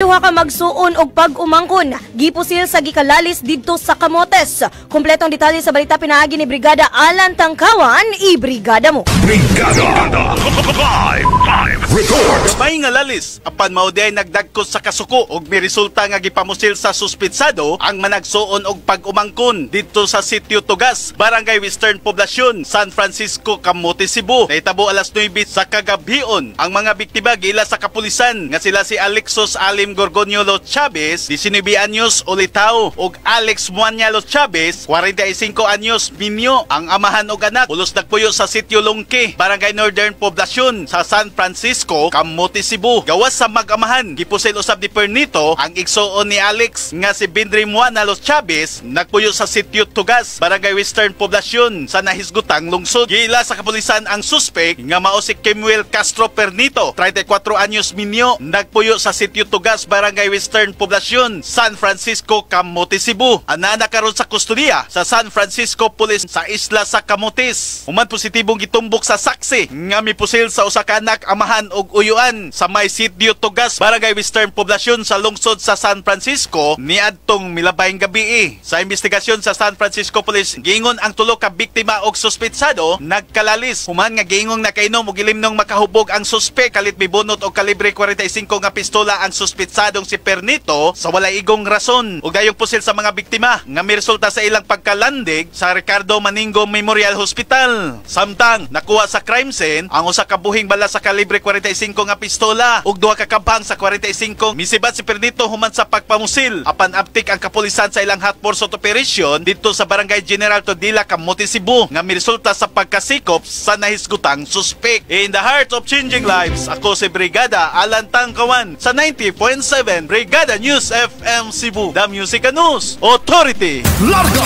Duha ka magsuon og pag-umangkon gipusil sa gikalalis didto sa Camotes. Kompletong detalye sa balita pinaagi ni Brigada Alan Tangkawan, i-brigada mo. Brigada Live Live Report. Gamay nga lalis apan mao diay nagdagkos sa kasuko ug miresulta nga gipamusil sa suspitsado ang managsuon og pag-umangkon didto sa Sitio Tugas, Barangay Western Poblacion, San Francisco, Camotes, Cebu. Nahitabo alas 9 sa kagabhion. Ang mga biktima giila sa kapulisan nga sila si Alexos Alim Gorgonio Lo Chavez, 19 anyos, ulitaw, ug Alex Muanya Lo Chavez, 45 anyos, minyo. Ang amahan og anak pulos nagpuyo sa Sitio Lungki, Barangay Northern Poblacion sa San Francisco, Camotes, Cebu. Gawas sa mag-amahan, gipusil usab ni Pernito ang igsuon ni Alex nga si Bindri Muana Los Chavez, nagpuyo sa Sitio Tugas, Barangay Western Poblacion sa nahisgutang lungsod. Giila sa kapulisan ang suspect nga mao si Kemuel Castro Pernito, 34 anyos, minyo, nagpuyo sa Sitio Tugas, Barangay Western Poblacion, San Francisco, Camotes, Cebu. Anana karon sa kustodiya sa San Francisco Police sa isla sa Camotes. Human positibong gitumbok sa saksi nga mipusil sa usa ka anak, amahan og uyuan sa may Sitio Tugas, Barangay Western Poblacion sa lungsod sa San Francisco niadtong milabayng gabi. Sa investigasyon sa San Francisco Police, giingon ang tulo ka biktima og suspetsado nagkalalis human nga giingong nakainom og ilimnong makahubog ang suspek, kalit mibunot og kalibre 45 nga pistola ang suspetsadong si Pernito sa walay igong rason ug dayong pusil sa mga biktima nga miresulta sa ilang pagkalandig sa Ricardo Maningo Memorial Hospital. Samtang nakuha sa crime scene ang usa ka buhing bala sa kalibre 45 nga pistola ug duha ka kabang sa 45. Misibat si Pernito human sa pagpamusil apan aptik ang kapulisan sa ilang hot pursuit operation didto sa Barangay General Todila, Camotes, Cebu nga miresulta sa pagkasikop sa nahisgutang suspek. In the heart of changing lives, ako si Brigada Alan Tangkawan sa 90.7 Brigada News FM Cebu, The Music and News Authority. Larga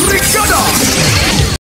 Brigada